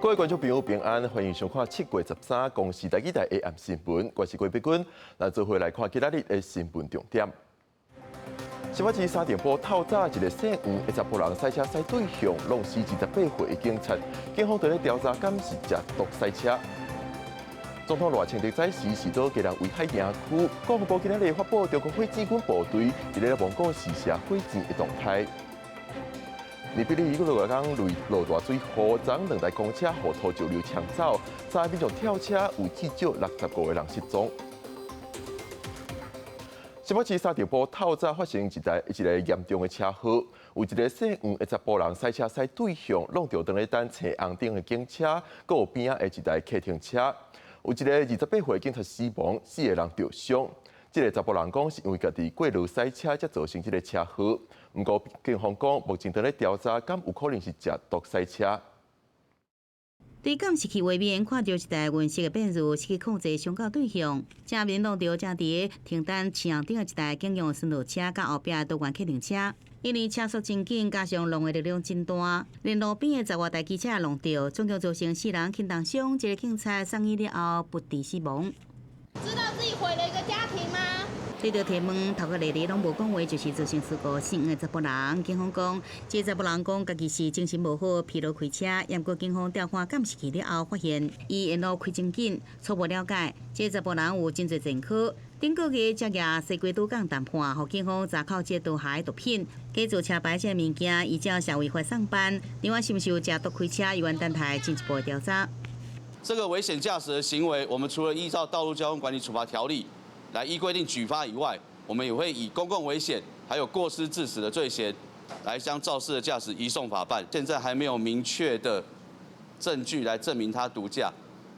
各位觀眾朋友平安，歡迎收看7月13公視台語台的暗新聞，我是郭碧君。咱做伙來看今仔日的新聞重點。新北市沙田埔透早一个姓黃的查埔人駛車駛對向，挵死28歲的警察，警方佇咧調查，敢是食毒駛車。總統賴清德早時是到基隆威海營區，國防部今仔日發布中國火箭軍部隊佇咧蒙古試射火箭的動態。尼泊爾閣落工雷落大水雨，昨兩台公車予土石流沖走，三个民眾跳車，有至少65個人失蹤。新北市沙田埔透早發生一個嚴重的車禍，有一個姓黃的查埔人駛車駛對向，挵著當咧等青紅燈的警車，閣有邊仔的一台客停車，有一個28歲警察死亡，四個人著傷。這个查埔人講是因為家己過勞駛車，才造成這个車禍。毋過警方講，目前佇咧調查，敢有可能是食毒駛車。佇監視器畫面看著一台銀色的變速失去控制，傷到對向，正面挵著正佇停等青紅燈的一台警用巡邏車，佮後壁的多元客運車。因為車速真緊，加上挵的力量真大，連路邊的十外台機車也挵著，總共造成四人輕重傷，一個警察送醫了後不治死亡。知道自己毀了一個家庭嗎？對著提問，頭殼咧咧攏無講話，就是造成事故死亡的查埔人。警方講，這查埔人講家己是精神無好，疲勞開車。毋過警方調看監視器了後，發現伊沿路開真緊。初步了解，這查埔人有真濟前科，頂個月才舉西瓜賭港談判，予警方查扣這毒害毒品，假造車牌這物件，依照社會法送辦。另外，是毋是有食毒開車，猶原等待進一步調查。這個危險駕駛的行為，我們除了依照《道路交通管理處罰條例》來依規定舉發以外，我們也會以公共危險還有過失致死的罪嫌，來將肇事的駕駛移送法辦。現在還沒有明確的證據來證明他毒駕，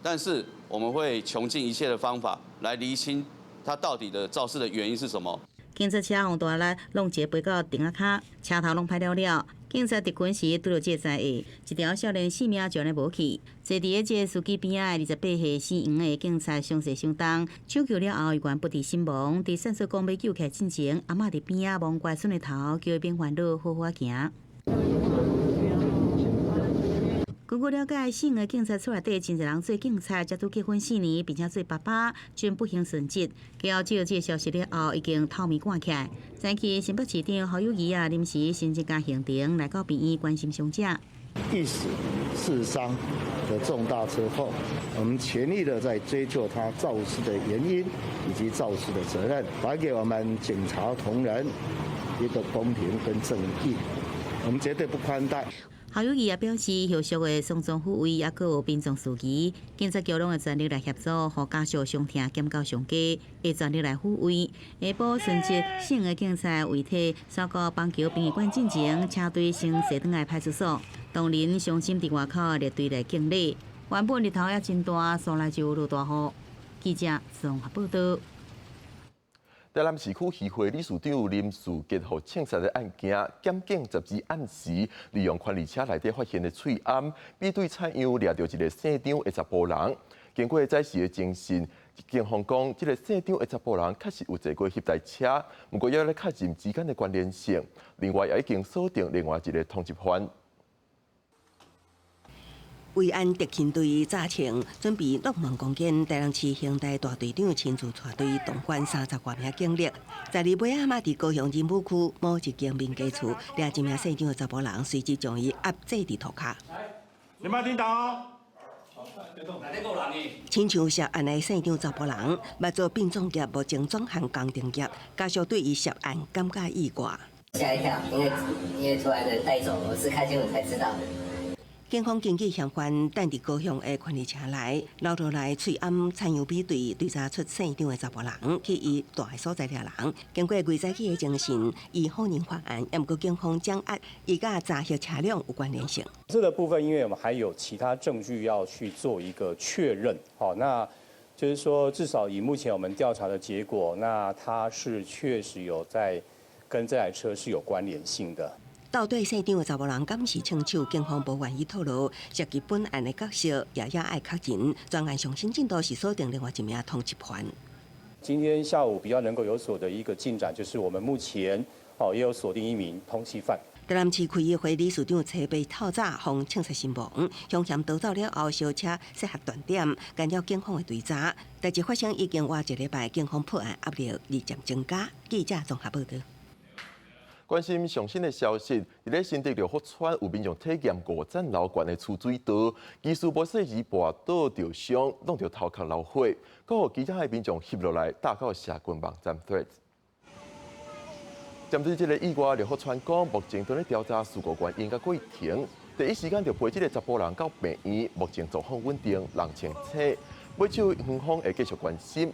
但是我們會窮盡一切的方法來釐清他到底的肇事的原因是什麼。警察車予大力挵一个飛到頂仔跤，車頭攏歹了了。警察執勤時拄著這個災禍，一條少年性命就按呢無去。坐佇咧這个司機邊仔的28歲姓黃的警察傷勢相當，搶救了後猶原不治身亡。佇線索講欲救起來進前，阿嬤佇邊仔摸乖孫的頭，叫伊免煩惱，好好仔行。根據了解，姓的警察厝內底真濟人做警察，才拄結婚四年，並且做爸爸，真不幸殉職。加後知道這个消息了後，已經頭面掛起來。早起新北市長侯友宜啊，臨時親自共行程來到病院關心傷者。一死四傷的重大車禍，我們全力的在追究他肇事的原因以及肇事的責任，還給我們警察同仁一個公平跟正義，我們絕對不寬待。侯友宜也表示，後續的喪葬撫慰，猶閣有殯葬事宜，警察局攏會全力來協助，予家屬傷痛減到上低，會全力來撫慰。下晡殉職死的警察遺體送到板橋殯儀館進前，車隊先踅轉來派出所，眾人傷心佇外口列隊來敬禮。原本日頭也真大，煞來就落大雨。記者綜合報道。台南市區漁會理事長林士傑予槍殺的案件，檢警12暗時利用寬力車內底發現的喙罨比對採樣，掠著一个姓張的查埔人。經過早時的偵訊，警方講，這个姓張的查埔人確實有坐過彼台車，毋過猶咧確認之間的關聯性。另外，也已經鎖定另外一个通緝犯。維安特勤隊早前準備落門攻堅，台南市刑大大隊長親自帶隊動員30外名警力，十二尾仔嘛佇高雄仁武區某一間民家厝，掠一名姓張的查埔人，隨即將伊壓制佇塗跤。你莫叮當。親像涉案的姓張查埔人，捌做殯葬業，目前轉行工程業，家屬對伊涉案感覺意外。嚇一跳，因為突然的帶走，我是看新聞才知道的。警方根據嫌犯等佇高雄的寬力車內留落來喙罨採樣比對，追查出姓張的查埔人去伊蹛的所在掠人。經過規早起的偵訊，伊否認犯案，毋過警方掌握伊佮查獲車輛有關聯性。這個部分，因為我們還有其他證據要去做一個確認，好，那就是說至少以目前我們調查的結果，那他是確實有在跟這台車是有關聯性的。到底姓張的查埔人敢是槍手？警方無願意透露涉及本案的角色，也愛確認。專案上新進度是鎖定另外一名通緝犯。今天下午比較能夠有所的一個進展，就是我們目前哦也有鎖定一名通緝犯。台南市區議會理事長車被透早予槍殺身亡，兇嫌逃走了後，燒車設下斷點，干擾警方的追查。代誌發生已經倚一禮拜，警方破案壓力日漸增加。記者綜合報道。關心上新的消息，佇咧新竹六福村有民眾體驗五層樓懸的出水道，技師無細膩跋倒著傷，弄著頭殼流血，閣予其他的民眾翕落來，貼到社群網站 Threads。針對這個意外，六福村講，目前正咧調查事故原因佮過程，第一時間就陪這個查埔人到病院，目前狀況穩定，人清醒，尾手園方會繼續關心。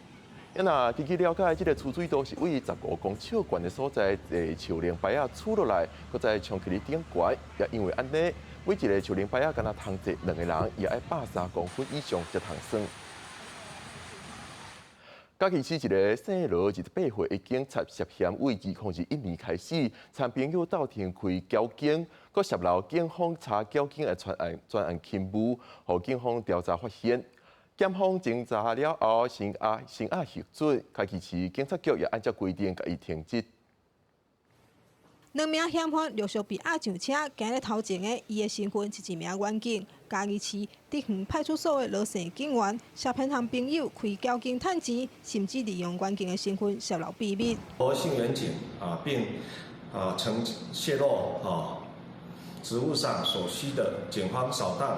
啊，根據了解，這個出水道是位15公尺懸的所在，樹奶排仔杵落來，閣再衝去頂懸。也因為按呢，每一个樹奶排仔敢若通坐兩個人，也愛130公分以上才通算。嘉義市一个姓羅28歲的警察涉嫌為2021年開始，參朋友鬥陣開繳警，閣涉漏警方查繳警的專案勤務，予警方調查發現。檢方偵查了後，先押核准，嘉義市警察局也按照規定共伊停職。兩名嫌犯陸續被押上車，行咧頭前的，伊的身份是一名員警。嘉義市竹園派出所的羅姓警員，涉嫌和朋友開繳警趁錢，甚至利用員警的身份泄露秘密。羅姓員警啊，並啊曾洩露啊職務上所需的警方掃蕩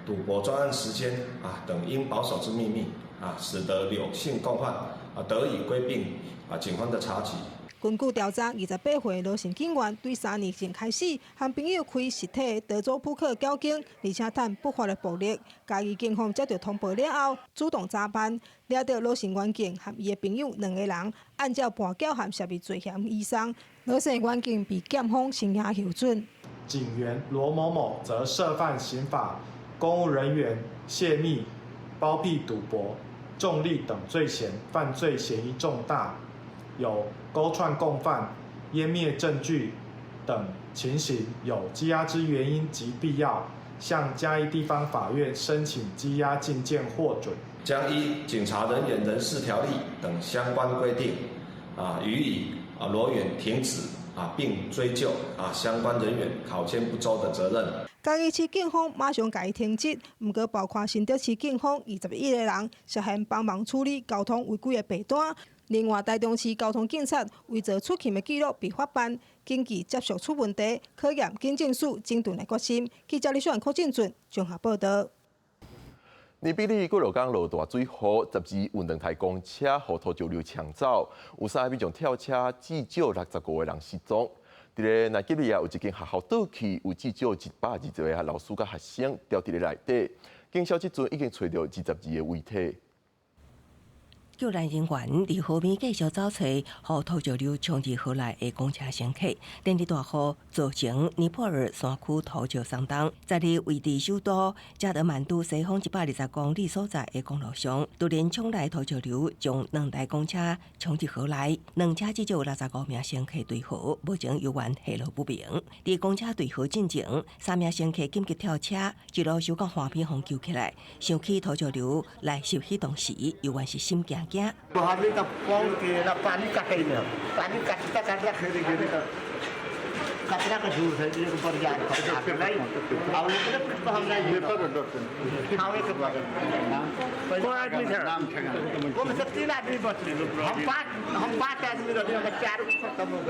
賭博專案時間啊等應保守之秘密啊，使得柳姓共犯啊得以規避啊警方的查緝。根據調查，28歲羅姓警員對3年前開始，和朋友開實體德州撲克繳警，而且趁不法的暴利。嘉義警方接到通報了後，主動查辦，抓著羅姓員警和伊的朋友兩個人，按照跋筊和泄密罪嫌移送。羅姓員警被檢方刑押核准。警員羅某某則涉犯刑法公務人員泄密、包庇賭博、重利等罪嫌，犯罪嫌疑重大，有勾串共犯、湮滅證據等情形，有羈押之原因及必要，向嘉義地方法院申請羈押禁見獲准。將依警察人員人事條例等相關規定，啊，予以啊羅員停職啊，並追究啊相關人員考監不周的責任。嘉義市警方馬上共伊停職，毋過包括新竹市警方21個人涉嫌幫忙處理交通違規的白單。另外，台中市交通警察偽造出勤的記錄被法辦，根據接續出問題，考驗警政署整頓的決心。記者李秀蘭、柯進俊綜合報道。尼泊爾過落工落大水雨，12有兩台公車予土石流沖走，有三個民眾跳車，至少65個人失蹤。佇咧奈及利亞有一間學校倒去，有至少120個老師佮學生牢佇咧內底。警消這陣已經揣著22個遺體。救援人員佇河邊繼續找揣，予土石流沖入河內的公車乘客。連日大雨造成尼泊爾山區土石鬆動，十二位佇首都加德滿都西方120公里所在的公路上，突然衝來土石流，將兩台公車沖入河內，兩車至少有65名乘客墜河，目前猶原下落不明。佇公車墜河進前，三名乘客緊急跳車，一路游到岸邊予救起來。想起土石流來襲彼當時，猶原是心驚驚。 पानी काटे पानी काटता काटता खेले खेले कचरा का झूठ है ये ऊपर जा और हम आदमी थे वो में से तीन आदमी बचे हम पांच आदमी रहे हम चार खत्म हो गए。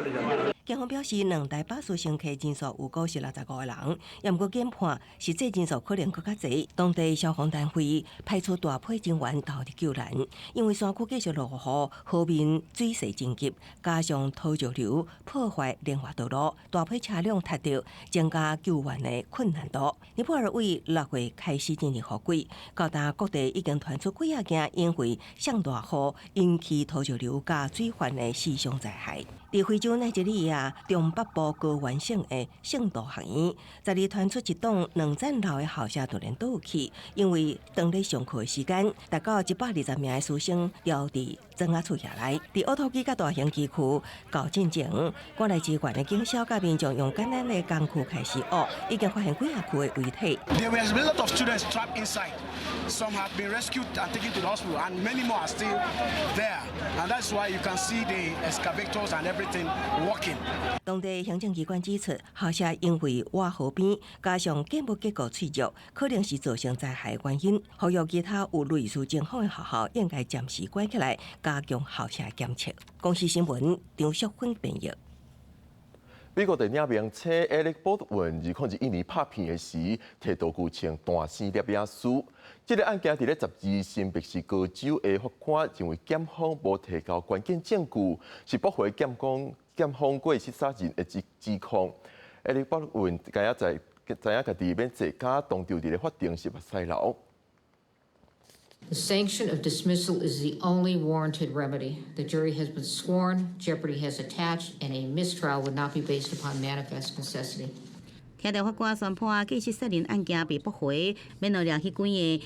警方表示，兩台巴士乘客人數有高是65個人，也毋過研判實際人數可能閣較濟。當地消防單位派出大批人員投入救援，因為山區繼續落雨，河面水勢真急，加上土石流破壞連環道路，大批車輛塌著，增加救援的困難度。尼泊爾為6月開始進入雨季，到今各地已經傳出幾仔件因為上大雨引起土石流佮水患的死傷災害。佇非洲奈及利亞中北部高原省的聖道學院，昨日傳出一棟兩層樓的校舍突然倒去，因為當咧上課的時間，達到120名的師生牢佇磚仔厝內。佇烏托基佮大型機區搞進前，趕來支援的警消佮民眾用簡單的工具開始挖，已經發現幾仔具的遺體。 There were a lot of students trapped inside. Some have been rescued and taken to the hospital, and many more are still there. And that's why you can see the excavators and everything working. 當地行政機關指出，校舍因為倚河邊，加上建築結構脆弱，可能是造成災害原因。呼籲其他有類似情況的學校應該暫時關起來，加強校舍檢測。公視新聞張淑芬編譯。美國電影明星艾力波德溫2021年拍片的時，提道具槍彈生攝影師。這個案件佇咧12新墨西哥州的法官認為檢方無提交關鍵證據，是駁回檢方過失殺人的指控。艾力波德溫今仔在知影家己免坐監，當場佇咧法庭是目屎流。 The sanction of dismissal is the only warranted remedy. The jury has been sworn, jeopardy has attached, and a mistrial would not be based upon manifest necessity. 聽到法官宣判過失殺人案件被駁回，免落掠去幾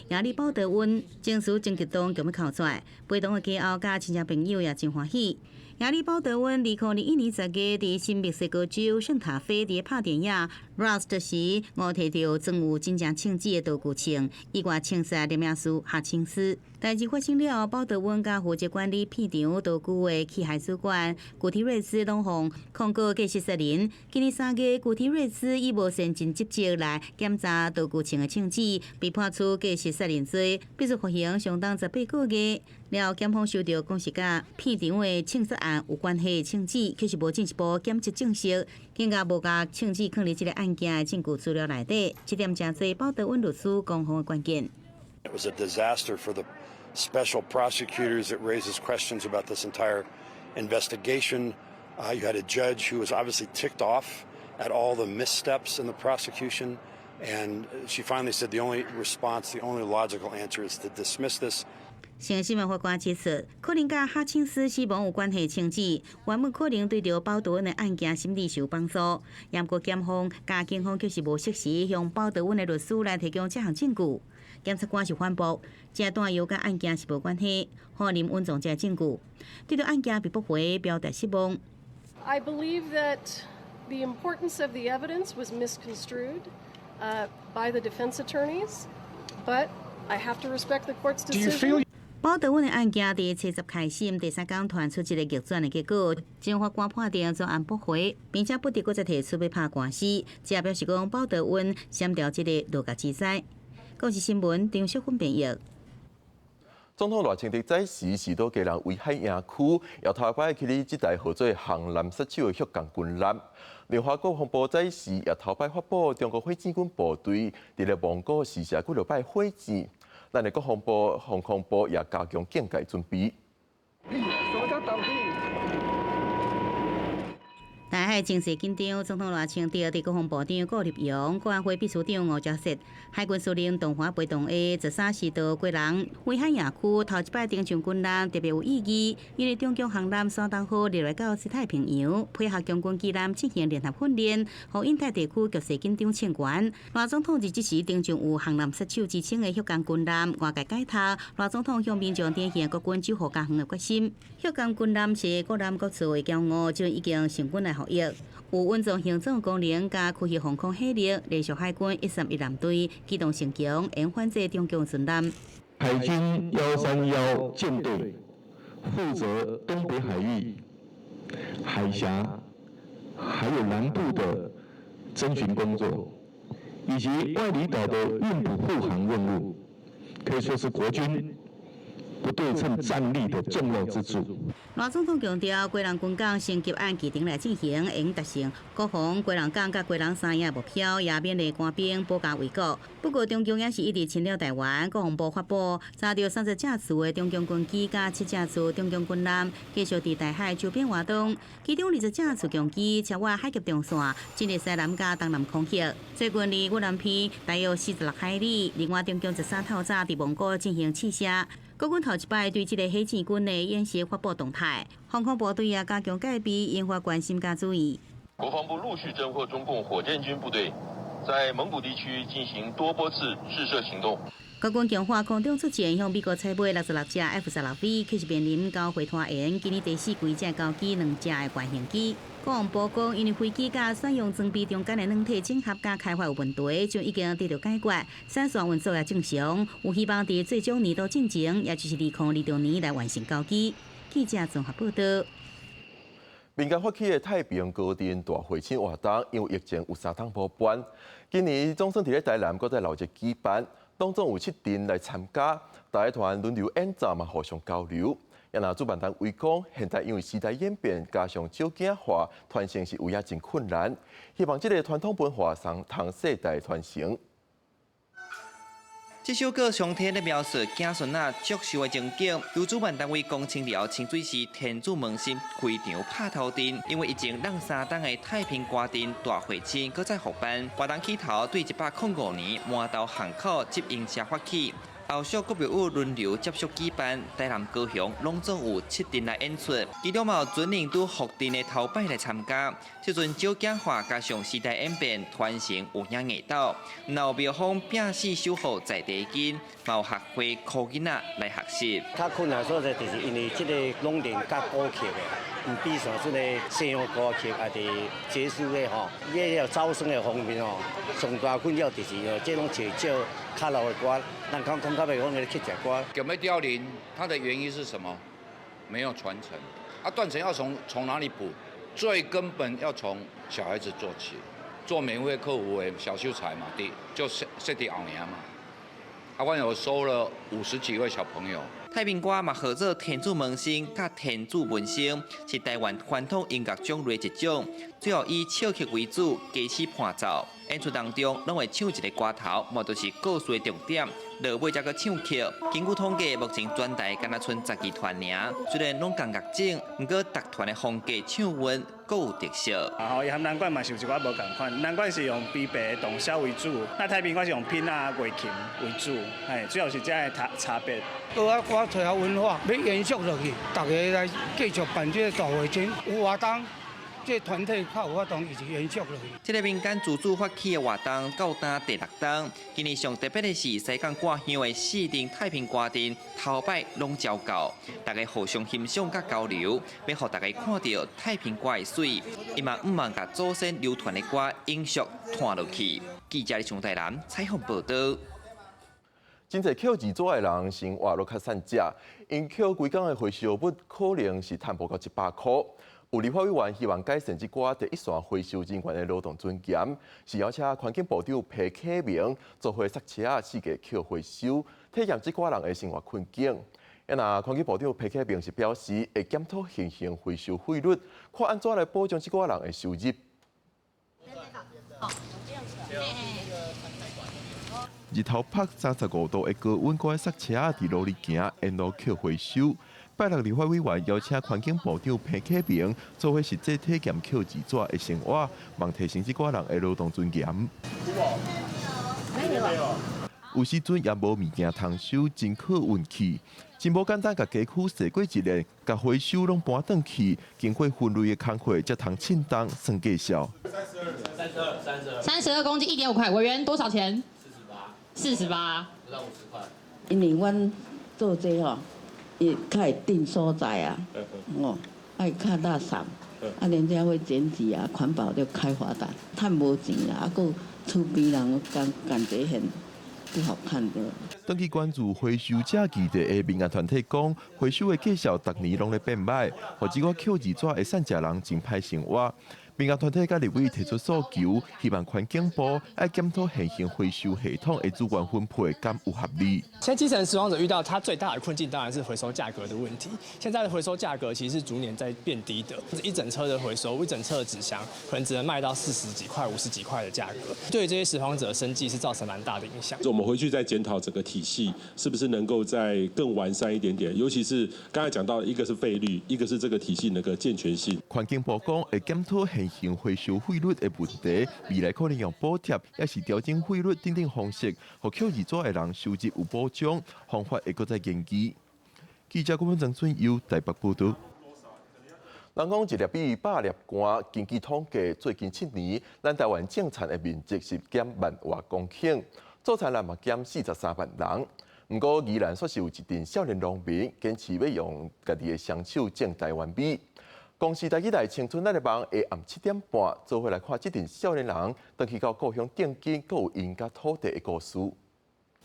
个亞里鮑德溫情緒真激動，強欲哭出來。陪同的家後佮親戚朋友也真歡喜。亞里鮑德溫2021年10月佇新墨西哥州聖塔菲佇拍電影《Rust》時，誤提著裝有真正槍子的道具槍，意外槍殺攝影師哈青斯。代誌發生了後，鮑德溫佮負責管理片場道具的器械主管古提瑞斯攏予控告過失殺人。今年3月，古提瑞斯以無善盡職責來檢查道具槍的槍子，被判處過失殺人罪，必須服刑相當18個月。了後，檢方收著講是佮片場的槍殺案有關係的槍子，卻是無進一步檢測證實，更加無共槍子囥佇這個案件的證據資料內底。這點誠濟鮑德溫律師攻防的關鍵。 It was a disaster for the special prosecutors. It raises questions about this entire investigation. You had a judge who was obviously ticked off at all the missteps in the prosecution. And she finally said the only response, the only logical answer is to dismiss this. 新新聞法官指出，可能佮哈青斯死亡有關係的槍子，原本可能對著鮑德溫的案件審理是有幫助。毋過檢方佮警方卻是無適時向鮑德溫的律師來提供這項證據。檢察官是反駁，這彈藥佮案件是無關係，否認隱藏這證據。對著案件被駁回，表達失望。 I believe that the importance of the evidence was misconstrued by the defense attorneys, but I have to respect the court's decision. 鮑德溫的案件佇初十開審，第三工傳出一個逆轉的結果，前法官判定全案駁回，並且不得閣再提出欲拍官司，這表示講鮑德溫閃掉這個落角之災。公視新聞張淑芬編譯。總統賴清德早時是佇基隆威海營區，也頭擺去佇這台號做航艦殺手的福岡軍艦。聯合國防部早時也頭擺發布中國火箭軍部隊佇咧蒙古試射幾落擺火箭。咱的國防部、防空部也加強警戒準備。 台海情勢緊張，總統賴清德佇國防部長顧立雄、國安會秘書長吳釗燮、海軍司令唐華陪同下，13時到基隆威海營區頭一擺登上軍艦，特別有意義，因為中共航艦山東號入來到西太平洋，配合共軍機艦進行聯合訓練，予印太地區局勢緊張升懸。賴總統佇這時登上有航艦殺手之稱的福岡軍艦，外界解讀，賴總統向民眾展現國軍守護家園的決心。福岡軍艦是國艦國造的驕傲，就已經成軍來服役，有穩裝行政功能佮區域防空火力，連續海軍131艦隊機動性強，會反制中共巡艦。海軍131艦隊負責東北海域、海峽，還有南部的偵巡工作，以及外離島的運補護航任務，可以說是國軍不對稱戰力的重要支柱。賴總統強調，基隆軍港升級按既定來進行，會用達成國防基隆港佮基隆三鶯目標，也勉勵官兵保家衛國。不過，中共也是一直侵略台灣。國防部發布查著30架次的中共軍機佮7架次中共軍艦，繼續佇台海周邊活動。其中20架次共機超越海峽中線，進入西南佮東南空域。最近離越南邊大約46海里。另外，中共13透早佇蒙古進行試射。國軍頭一擺對這個火箭軍的演習發布動態，防空部隊也加強戒備，引發關心佮注意。國防部陸續偵獲中共火箭軍部隊在蒙古地區進行多波次試射行動。國軍強化空中作戰，向美國採買66架 F-16V，卻是面臨交貨拖延。今年第四季才交機兩架的原型機。國防部講，因為飛機佮選用裝備中間的軟體整合佮開發有問題，就已經得到解決，產線運作也正常，有希望佇最終年度進前，也就是2026年來完成交機。記者綜合報道。民間發起的太平歌陣大會慶活動，因為疫情有三冬無辦，今年總算佇咧台南閣再鬧熱舉辦。當中有七陣來參加，大家團輪流演奏嘛，互相交流。也若主辦單位講，現在因為時代演變，加上少子化，傳承是有影真困難。希望這個傳統文化通世代傳承。這首歌上天咧描述子孫仔祝壽的情景，由主辦單位講清了清水市天主門心開場拍頭陣，因為疫情兩三冬的太平歌陣大會慶閣再復辦，活動起頭對105年饃頭巷口集英社發起。後續閣有輪流接續舉辦，台南、高雄攏總有七陣來演出，其中嘛有尊靈拄福鎮的頭擺來參加。這陣少子化加上時代演變，傳承有影硬鬥。若有廟方拼死守護在地根，嘛有學會苦囡仔來學習。較困難所在就是因為這个攏練較古曲的，毋比上這个西洋歌曲還是爵士的吼。你要招生的方面吼，上大困擾就是這攏揣少較老的歌，人講講較袂講個乞食歌。有沒有凋零？它的原因是什麼？沒有傳承。啊，斷層要從哪裡補？最根本要從小孩子做起，做免費客服的小秀才嘛，佇就設設佇後面嘛。啊，我有收了50幾位小朋友。太平歌嘛，號做天主門生佮天主門生，是台灣傳統音樂種類一種，主要以笑曲為主，家始伴奏。演出當中，攏會唱一个歌頭，嘛就是故事的重點。落尾才閣唱曲。根據統計，目前全台敢若賰十二團爾，雖然攏仝樂種，毋過逐團的風格唱韻各有特色。啊，吼，伊和南管嘛是有一寡無仝款，南管是用琵琶、洞簫為主，那太平歌是用品仔、月琴為主，嘿，主要是這个差別。歌仔歌揣下文化，欲延續落去，大家來繼續辦這個大會慶，有活動。這個團體較有法度一直延續落去。這个民間自主發起的活動到今第六冬，今年上特別的是西港掛香的四陣太平歌陣頭擺攏招到，大家互相欣賞佮交流，欲予大家看著太平歌的媠，伊嘛向望共祖先流傳的歌永續傳落去。記者李台南採訪報道。真濟抾字紙的人生活攏較散食，𪜶抾規工的回收物可能是趁無到100箍。有立法委員希望改善這寡第一線回收人員的勞動尊嚴，是邀請環境部長彭啟明做伙剎車四界抾回收，體驗這寡人的生活困境。啊，若環境部長彭啟明是表示會檢討現行回收費率，看按怎來保障這寡人的收入。日頭曝35度的高溫，閣愛剎車佇路裡行，沿路抾回收。拜六立法委員邀請環境部長彭啟明做伙實際體驗抾字紙的生活，望提升這寡人的勞動尊嚴。有時陣也無物件通收，真靠運氣。真無簡單，共街區踅過一遍，共回收攏搬轉去，經過分類的工課才通稱重算價數。 32，32，32，32公斤，1.5塊。委員多少錢？48，48，不到50塊。因為阮做這吼，伊較會定所在啊，哦，愛較垃圾，啊，人家會檢舉啊，環保就開罰單，趁無錢啦，啊，閣厝邊人感感覺很不好看的。長期關注回收者議題的民間團體講，回收的價數逐年攏咧變歹，予這寡抾字紙的散食人真歹生活。民間團體佮立委提出訴求，希望環境部愛檢討現行回收系統的資源分配敢有合理。現在基層拾荒者遇到他最大的困境，當然是回收價格的問題。現在的回收價格其實是逐年在變低的，一整車的回收，一整車的紙箱，可能只能賣到40幾塊、50幾塊的價格，對於這些拾荒者的生計是造成蠻大的影響。我們回去再檢討整個體系，是不是能夠再更完善一點點？尤其是剛才講到，一個是費率，一個是這個體系那個健全性。環境部講會檢討現行回收費率的問題，未來可能用補貼，抑是調整費率等等方式，予抾字紙的人收入有保障。方法會閣再研究。記者郭文曾俊佑台北報道。人講一粒米百粒汗，根據統計，最近7年，咱台灣種田的面積是減萬外公頃。做田人嘛減43萬人。毋過宜蘭煞是有一陣少年農民堅持欲用家己的雙手種台灣米。公視台語台青春咱的夢下暗7點半，做伙來看這陣少年人轉去到故鄉種根，閣有𪜶佮土地的故事。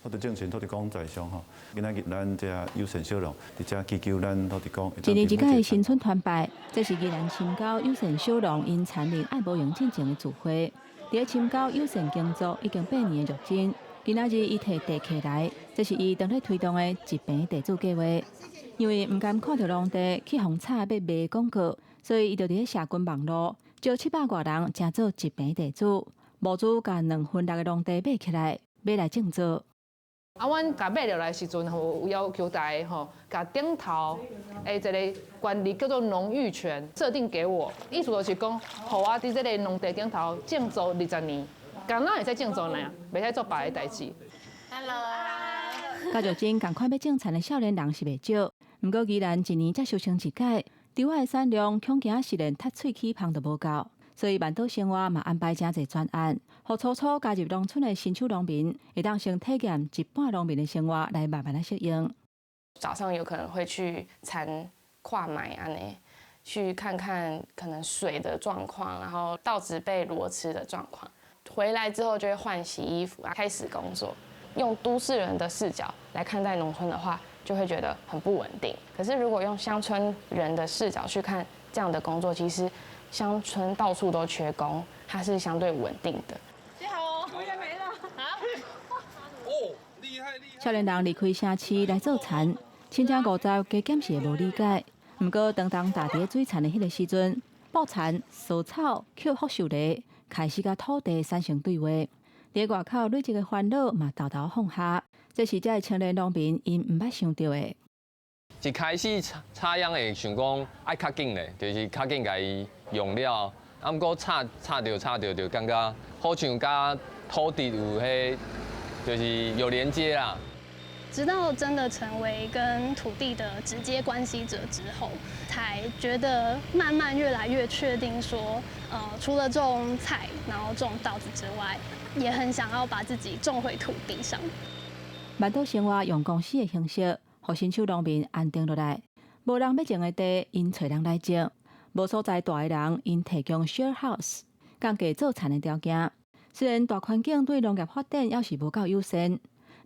土地政權土地公在上吼，今仔日咱這友善小農佇遮祈求咱土地公。一年一屆的新春團拜，這是宜蘭深溝友善小農𪜶田鄰愛無閒進前的聚會。佇咧深溝友善耕作已經8年的玉珍，今仔日伊提地客來，這是伊當咧推動的一坪地主計畫。因為毋甘看著農地去予炒欲賣廣告，所以伊就佇咧社群網路招700外人，成做一坪地主，募資共2分6的農地買起來，買來種作。啊，阮共買落來時陣吼，有要求大家吼，共頂頭的一个權利叫做農域權設定給我，意思就是講，予我佇這个農地頂頭種作20年，敢若會使種作爾，袂使做別个代誌。 Hello。佮玉珍仝款欲種田的少年人是袂少，毋過宜蘭一年才收成一擺，稻仔的產量恐驚是連窒喙齒芳都無夠，所以萬島生活嘛安排誠濟專案，予初初加入農村的新手農民，會當先體驗一般農民的生活，來慢慢來適應。早上有可能會去田看覓按呢，去看看可能水的狀況，然後稻子被螺吃的狀況。回來之後就會換洗衣服啊，開始工作。用都市人的視角來看待農村的話，就會覺得很不穩定。可是如果用鄉村人的視角去看這樣的工作，其實鄉村到處都缺工，它是相對穩定的。你好哦，我也沒了。啊？哦，厲害厲害。少年人離開城市來做田，親像50加減是會無理解。毋過當當踏佇咧水田的彼个時陣，布田、掃草、抾福壽螺，開始佮土地產生對話。佇外口累積的煩惱嘛，沓沓放下。這是這个青年農民𪜶毋捌想著的。一開始插秧會想講愛較緊咧，就是較緊共伊用了。啊，毋過插插著插著就感覺好像佮土地有彼，就是有連接啦。直到真的成為跟土地的直接關係者之後，才覺得慢慢越來越確定說，除了種菜，然後種稻子之外，也很想要把自己種回土地上。萬島生活用公司的形式，予新手農民安定落來。無人欲種的地，𪜶揣人來種；無所在蹛的人，𪜶提供 share house，降低做田的條件。雖然大環境對農業發展猶是無夠友善，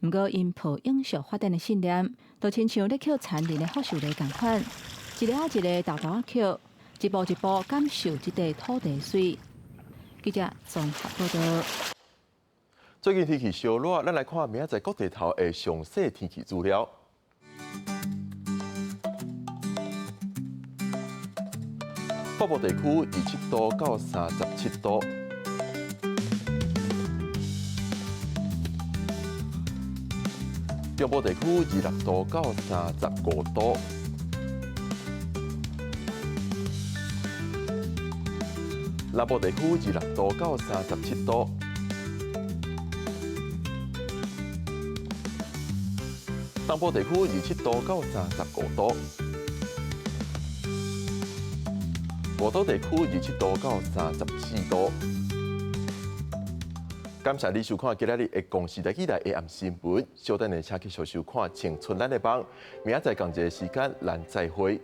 毋過𪜶抱永續發展的信念，就親像咧抾田鄰的福壽螺仝款，一个仔一个沓沓仔抾，一步一步感受這塊土地媠。記者綜合報道。最近天氣燒熱，咱來看明仔載各地頭的詳細天氣資料。北部地區27度到37度。中部地區26度到35度。南部地區26度到37度。東部地區27度到35度。外島地區27度到34度。感謝你收看今仔日的公視台語台下暗新聞，稍等下請繼續收看《青春咱的夢》，明仔載仝一个時間，咱再會。